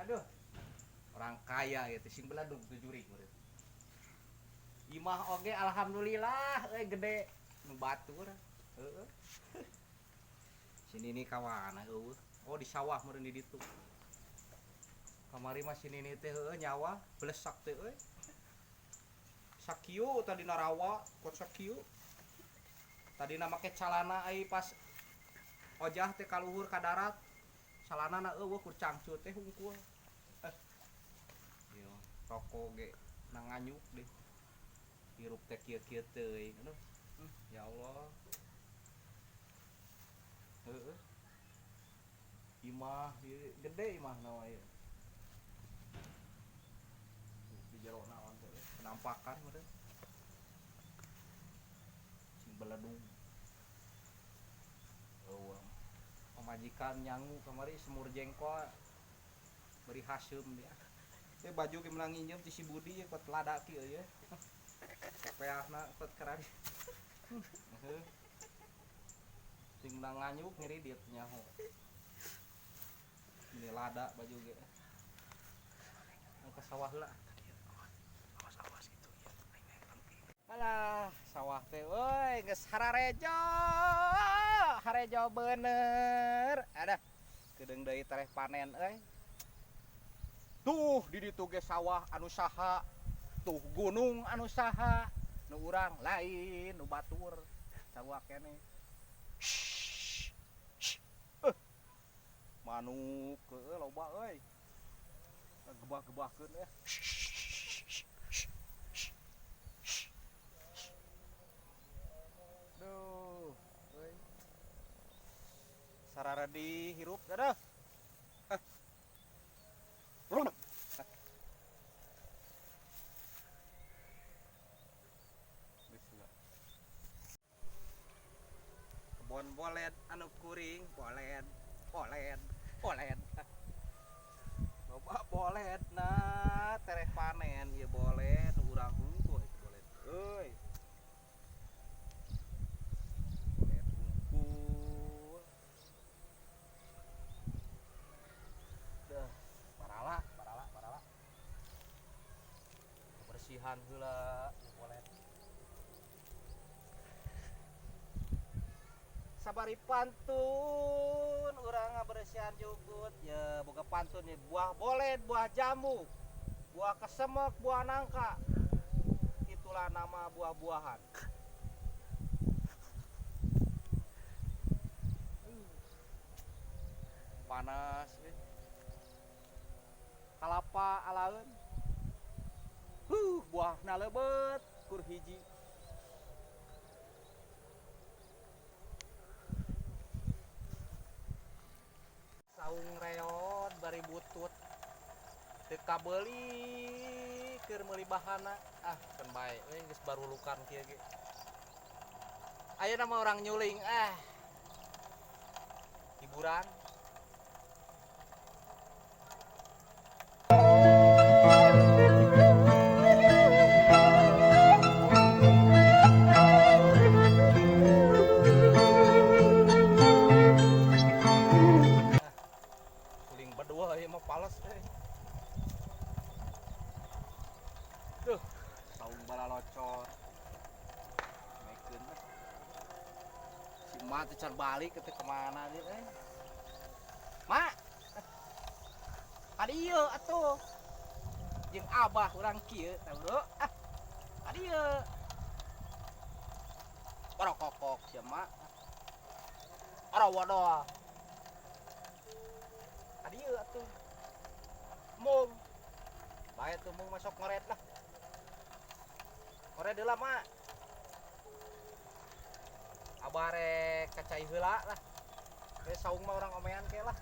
Aduh. Orang kaya gitu sing beladung tuh jurik meureun. Imah oge alhamdulillah euy gede nu batur. Heeh. Si Nini ka mana eueuh? Oh di sawah meureun di ditu. Kamari mah si Nini teh heueuh nyawa blesak teh euy. Sakieu tadi narawa kot sakieu. Tadina make calana ai pas ojah teh kaluhur ka darat. Calana na eueuh kur cangcut teh hungkul. Ieu rokok ge nanganyuk deh. Hirup teh kieu-kieu teuing. Aduh. Ya Allah. Heeh. Imah ieu gede imahna mah ieu. Di jero naon teh penampakan meureun. Sing beledug. Eueuh. Pamajikan nyangu kamari semur jengkol beri haseum dia. Teh baju ge meunang nginjem ti si Budi ye kot lada kieu ye. Peahna kot karari. Heuh. Sing meunang nganyuk ngiridit nyaho. Ini lada baju ge. Ke sawah heula. Awas-awas itu ya. Alah, sawah teh euy geus hararejo. Harejo bener. Adah. Kedeung deui tereh panen euy. Tuh di ditu ge sawah anu saha. Tuh gunung anu saha. Nu urang lain, nu batur. Sarua keneh. Manuk heueuh loba euy. Gebah-gebahkeun euy. Duh, euy. Sararedi hirup aduh. Kebon boled anu kuring, boled, boled, boled. Loba boled nah tereh panen ieu boled nu urang hungkul itu boled. Euy. Boled hungkul. Duh, barala, barala, barala. Kebersihan heula ieu boled. Sabari pantun urang ngabersihan jugut ya boga pantun ya buah boled, buah jambu, buah kesemek, buah nangka. Itulah nama buah-buahan. Panas eh. Kalapa alaeun. Buahna leubet kur hiji. Saung reot bari butut teu kabeuli keur meuli bahana ah keun bae we geus barulukan kieu ge. Ayeuna mah urang nyuling ah. Hiburan. Suling berdua ieu mah pales euy. Duh, saung balalocor. Naikeun lah. Si emak teh can balik teh kemana dia euy. Mak. Ka dieu atuh. Jeung abah urang kieu tah bro. Ah. Ka dieu. Barokokok sia mak. Ora wadoh. Ka dieu atuh. Mung. Bae tuh mung masuk ngoret lah. Ngoret heula mak. Abah rek ka cai heula lah. Saung mah urang omean ke lah.